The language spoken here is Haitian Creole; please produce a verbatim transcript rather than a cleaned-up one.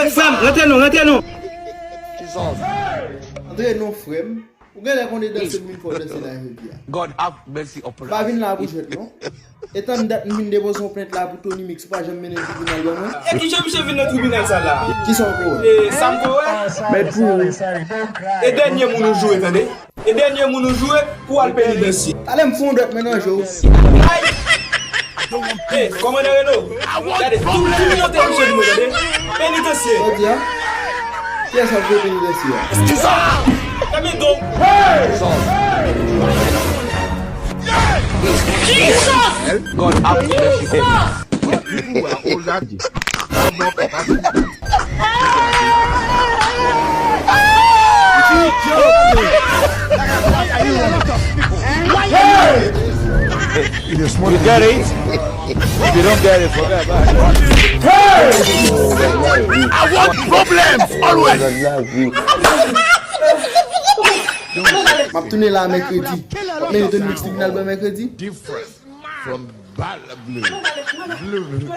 Frè m, rantre non, rantre non. Antre non, frè m. Ou genlè konnen danse moun fò danse la jodi a. God have mercy upon Pa us. Vin la pou jwèt non. Etan dat m vin depoze yon plent la pou Tony Mix ou pa janm mennen l tribinal ban mwen. E kijan misye vin nan tribinal sa la? Kisa w ko wè? E sa m ko wè? Mèt pou ou. E dènye moun ou joure, tande? E dènye moun ou joure pou al penitansye. Talè m fè yon dwèt mwen nan je w. Ay! E, kòmandan Reno, gade, tou tou monte misye di mwen, tande? Penitansye. Jodi a, kiyès ap jwe penitansye a? Tanmen donk. God have mercy upon us. You get it? If you don't get it, forget about it. I want problems always. M ap tounen la mèkredi. M ap mennen Tony Mix tribinal ban mèkredi. Different from Bala Blue. Blue.